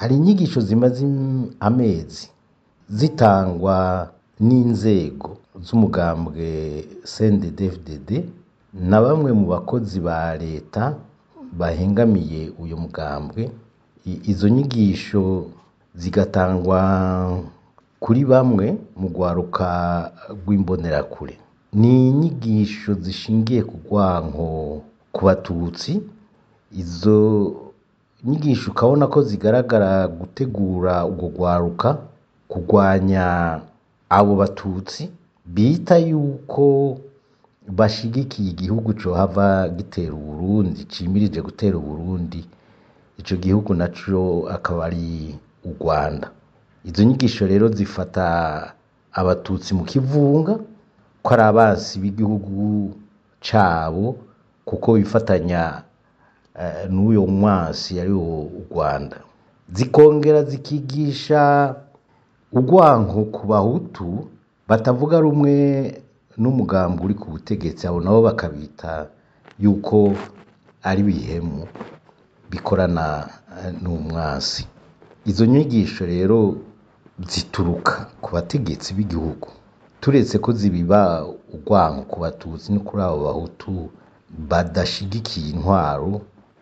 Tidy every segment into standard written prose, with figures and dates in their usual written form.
Hari inyigisho zimaze amezi zitangwa n'inzego z'umugambwe CNDD-FDD na bamwe mu bakozi ba leta bahengamiye uyu mugambwe. Izo nyigisho zigatangwa kuri bamwe mu rwaruka rw'imbonerakure. Ni inyigisho zishingiye ku rwanko ku Batutsi. Izo nyigisho ukabona ko zigaragara gutegura urwo rwaruka kurwanya abo Batutsi bita yuko bashigikiye igihugu cohava gitera Uburundi, cimirije gutera Uburundi, ico gihugu naco akaba ari u Rwanda. Izo nyigisho rero zifata Abatutsi mu kivunga ko ari abansi b'igihugu cabo, kuko bifatanya n'uyo mwansi ari wo u Rwanda. Zikongera zikigisha urwanko ku Bahutu batavuga rumwe n'umugambi uri ku butegetsi, abo nabo bakabita yuko ari bihemu bikorana n'umwansi. Izo nyigisho rero zituruka ku bategetsi b'igihugu, turetse ko zibiba urwanko ku Batutsi no kuri abo Bahutu badashigikiye intwaro,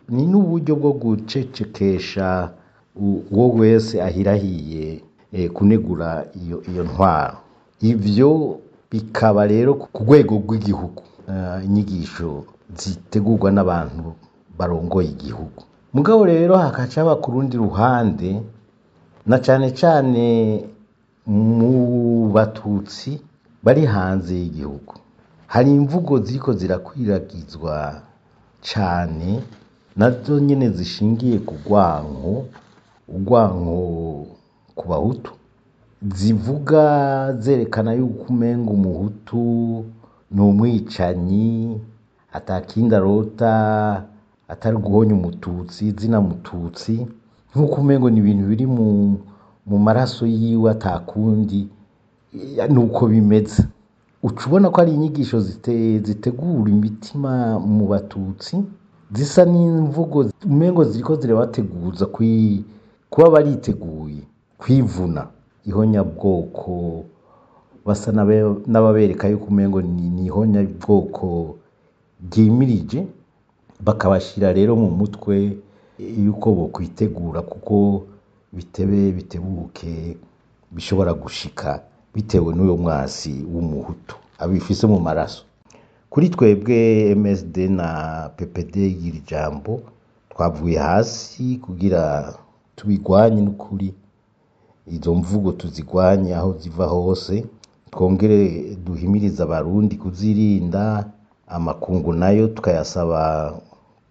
ni n'uburyo bwo gucecekesha uwo wese ahirahiye kunegura iyo ntwaro. Ivyo bikaba rero ku rwego rw'igihugu, inyigisho zitegurwa n'abantu barongoye igihugu. Mugabo rero hakaca haba ku rundi ruhande, na cane cane mu Batutsi bari hanze y'igihugu, hari imvugo ziriko zirakwiragizwa cane, nazo nyene zishingiye ku rwanko, urwanko ku Bahutu, zivuga zerekana yuko umenga Umuhutu ni umwicanyi, atakindi arota atari guhonya Umututsi, izina Mututsi, nk'uko umengo ni ibintu biri mu maraso yiwe, atakundi nuko bimeze. Uca ubona ko ari inyigisho zitegura imitima mu Batutsi, zisa n'imvugo umengo ziriko zirabateguza kuba bariteguye kwivuna ihonyabwoko, basa n'ababereka yuko umengo ni ihonyabwoko ryimirije, bakabashira rero mu mutwe yuko bokwitegura, kuko bitebe bitebuke bishobora gushika bitewe n'uyo mwasi w'Umuhutu abifise mu maraso. Kuri twebwe MSD na PPD iri jambo twavuye hasi kugira tubigwanye n'ukuri, izo mvugo tuzigwanye aho ziva hose, twongere duhimirize Abarundi kuzirinda. Amakungu nayo tukayasaba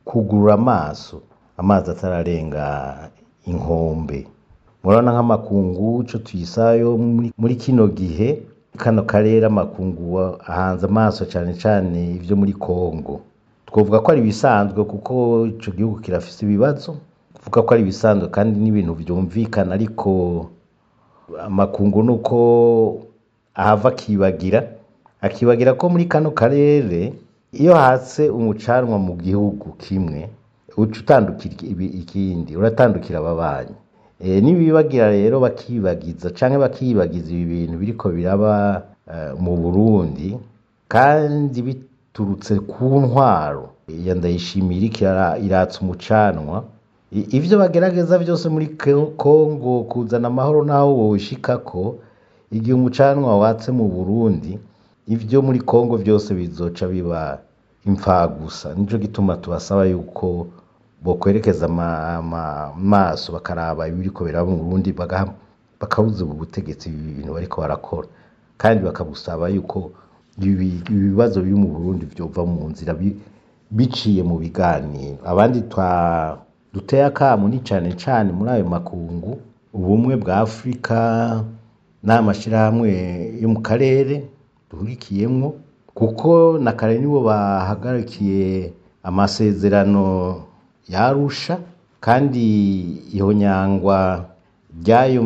kugurura amaso, amazi atararenga inkombe. Murabona nk'amakungu ico tuyisayo muri kino gihe, kano karere amakungu ahanze amaso cane cane ivyo muri Kongo. Twovuga ko ari ibisanzwe kuko ico gihugu kirafise ibibazo, kuvuga ko ari ibisanzwe kandi n'ibintu vyumvikana, ariko amakungu nuko ahava akibagira ko muri kano karere iyo hatse umucanwa mu gihugu kimwe uca utandukira ikindi, uratandukira ababanyi. Nibibagira rero bakibagiza canke bakibagiza ibi bintu biriko biraba mu Burundi, kandi biturutse ku ntwaro ya Ndayishimiye iriko iratsa umucanwa. Ivyo bagerageza vyose muri Kongo kuzana amahoro naho woshikako, igihe umucanwa watse mu Burundi ivyo muri Kongo vyose bizoca biba impfagusa. Nico gituma tubasaba yuko bokwerekeza amaso bakaraba ibiriko biraba mu Burundi, bakabuza ubu butegetsi ibi bintu bariko barakora, kandi bakabusaba yuko ibibazo biri mu Burundi vyova mu nzira biciye mu biganiro. Abandi duteye akamo ni cane cane muri ayo makungu, ubumwe bwa Afrika n'amashirahamwe yo mu karere duhurikiyemwo, kuko na kare nibo bahagarikiye amasezerano ya Arusha, kandi ihonyangwa ry'ayo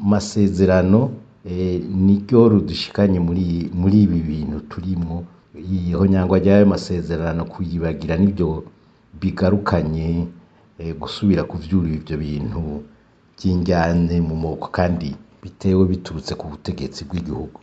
masezerano niryo rudushikanye muri ibi bintu turimwo. Ihonyangwa ry'ayo masezerano kuyibagira nivyo bigarukanye gusubira kuvyura ivyo bintu by'injyane mu moko kandi bitewe biturutse ku butegetsi bw'igihugu.